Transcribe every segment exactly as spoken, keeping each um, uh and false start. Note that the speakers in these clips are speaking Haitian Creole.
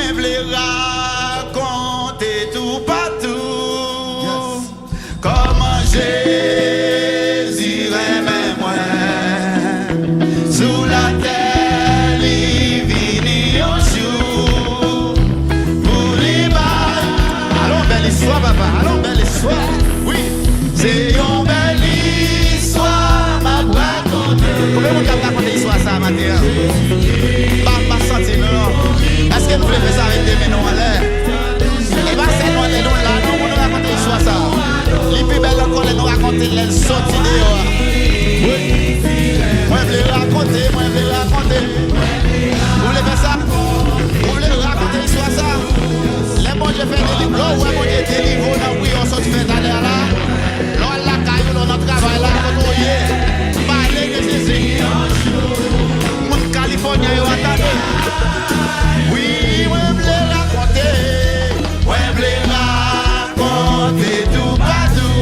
Mwen vle rakonte toupatou kòman Jezi renmen mwen. Sou latè, li vini yon jou pou li bay. Alon, bèl istwa, papa. Alon, bèl istwa. Wi. Se yon bèl istwa m ap rakonte. Konbyen moun k ap rakonte istwa sa a maten an? M pa, m pa santi nou, non. Èske nou vle fè sa avèk de men nou anlè? E pa sèlman lè nou la, non, pou nou rakonte istwa sa a. Li pi bèl ankò lè nou rakonte l lè l soti deyò a. Wi. Mwen vle rakonte, mwen vle rakonte. Ou vle fè sa? Ou vle rakonte istwa sa? Lè Bondye fè deli-, lè w wè Bondye delivre w nan priyè w sot fè talè a la, lè w al lakay ou, lè w nan travay la, kote w ye, pale de Jezi. Moun California yo a tande. Wi, mwen vle rakonte, mwen vle rakonte toupatou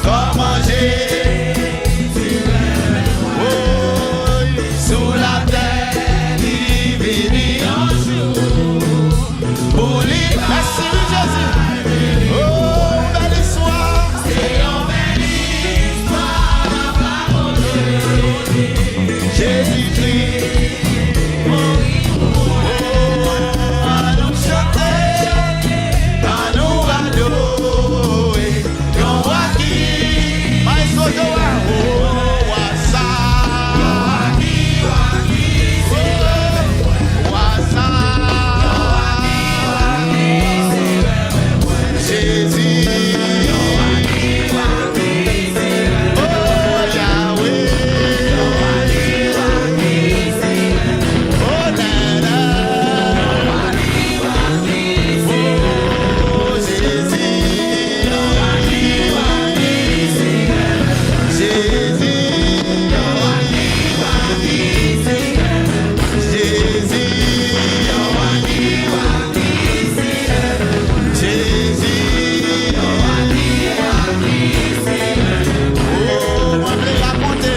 kòman Jezi renmen mwen. Sou latè, li vini yon jou pou li. Mèsi, wi, Jezi. O, bèl istwa. Se yon bèl istwa, papa Bondye. Jezikri. O, ann nou chante, ann nou adore. Yon wa ki, maestro Joa, o, wa sa, wa sa, Jezi, o, Yahweh, o, nana, o, Jezi. Jezi, Jezi, Jezi, o, mwen vle rakonte.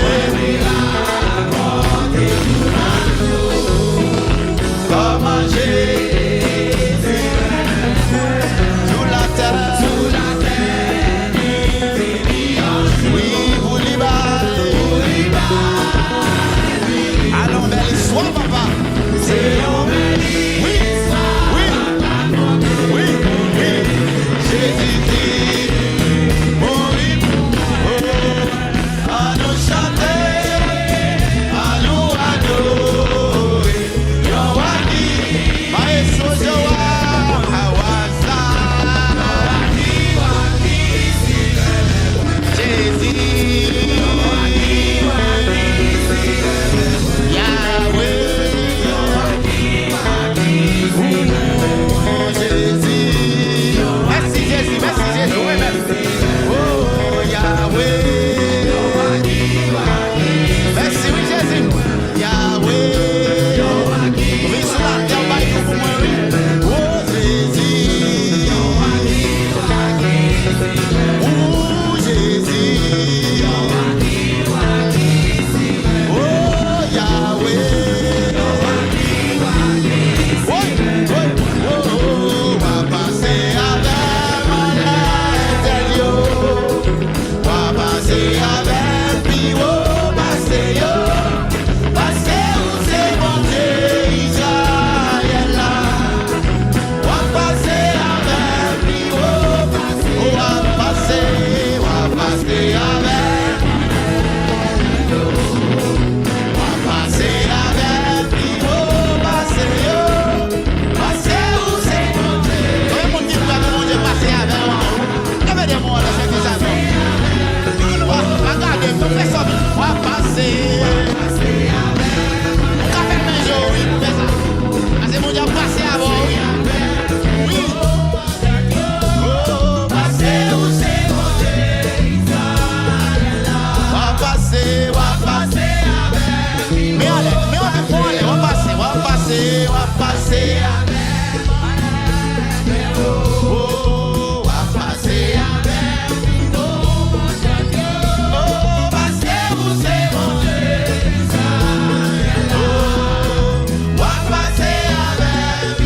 Kòman Jezi sou latè, wi, pou li bay. Alon, bèl istwa, papa. Se yon bèl istwa. Wi, wi, wi, wi. Jezikri mouri pou mwen. Ann nou chante, ann nou adore. Yon wa ki, maestro Joa, wa sa. Jezi. Yahweh. O, Jezi. Mèsi, Jezi. Mèsi, Jezi. Wi, mèsi. O, Yahweh. Mèsi, wi, Jezi. Yahweh, vin sou latè, bay nou pou mwen, wi. O Jezi, o Jezi, o Yahweh. Woy, woy, o, o, w ap pase avè m nan etèl yo. W ap pase avè m pi wo pase yo, paske ou se Bondye Izrayèl la. W ap pase avè m pi wo pase, w ap pase, w ap pase avè m. W ap pase avè m pi wo pase yo, paske ou se Bondye. Konbyen moun ki prè pou Bondye pase avè w anwo? Leve de men w anlè, fè ti sa non. Pa, pa gade m, fè sa. W ap pase. Ou ka fè l nan je w, wi, fè sa. Pase Bondye ap pase avè w, wi. Wi. O, pase, ou se Bondye. W ap pase, w ap pase avè m. Men anlè, men anlè, men anlè, w ap pase, w ap pase, w ap pase avè m. O, w ap pase avè m. O, paske ou se Bondye Izrayèl. O, w ap pase avè m.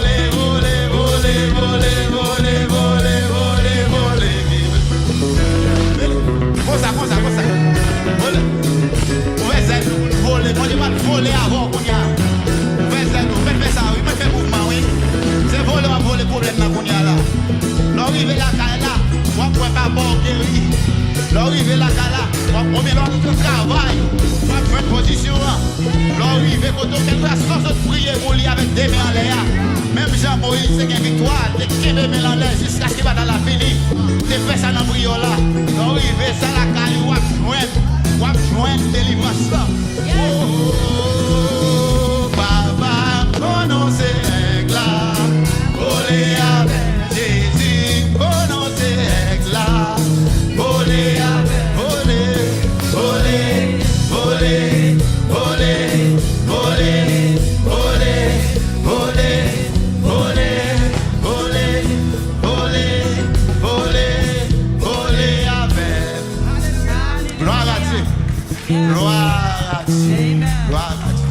Vole, vole, vole, vole. Konsa, konsa, konsa. Vole. Ouvè zèl ou pou n vole. Bondye pral vole avè w kounye a. Ouvè zèl ou. Mèt fè sa, wi. Mèt fè mouvman, wi. Se vole w ap vole pwoblèm nan kounye a la. Lè w rive lakay la, w ap wè papa w geri. Lè w rive lakay la, w ap, oubyen lè w ap travay, w ap jwenn pozisyon an. Lè w rive kote w, kèlkeswa sa w sot priye pou li avèk de men anlè a, menm jan Moyiz te gen viktwa, li te kenbe men l anlè jiskaske batay la fini. Ou te fè sa nan priyè w la. Lè w rive sa lakay ou, w ap jwenn, w ap jwenn delivrans lan. Oh, papa, m konnen w se èg la. Vole avè Jezi, m konnen w se èg la. Vole avè, vole, vole, vole, vole, vole, vole, vole, vole, vole, vole, vole, vole avè m. Glwa a Dye. Glwa a Dye. Glwa a Dye.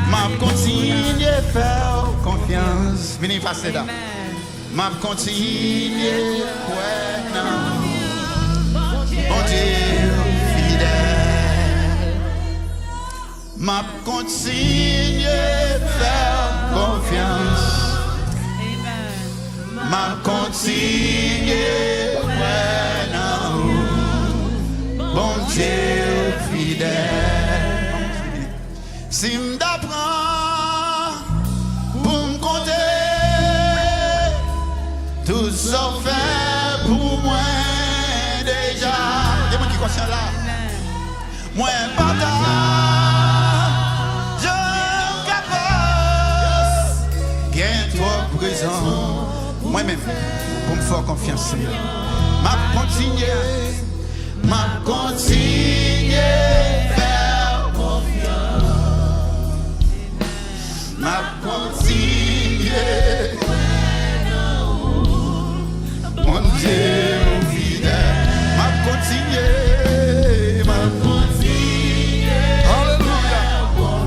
M ap kontinye fè w konfyans. Vini, pase la. M ap kontinye kwè nan Bondye fidèl. M ap kontinye fè w konfyans. M ap kontinye kwè nan ou, Bondye fidèl. Si m ta pran pou m konte tout sa w fè pou mwen deja, gen moun ki konsyan la. Mwen pa ta janm kapab gen twòp rezon. Mwen menm, pou m fè w konfyans, Senyè. M ap kontinye, m ap kontinye fè w konfyans. M ap kontinye. Bondye ou fidèl. M ap kontinye. M ap kontinye. Alelouya.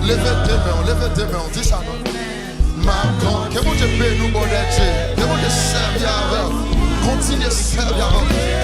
Leve de men w, leve de men w. Di sa non. M ap kon-, ke Bondye beni w, Bondye. Ke Bondye sèvi avè w. Kontinye sèvi avè w.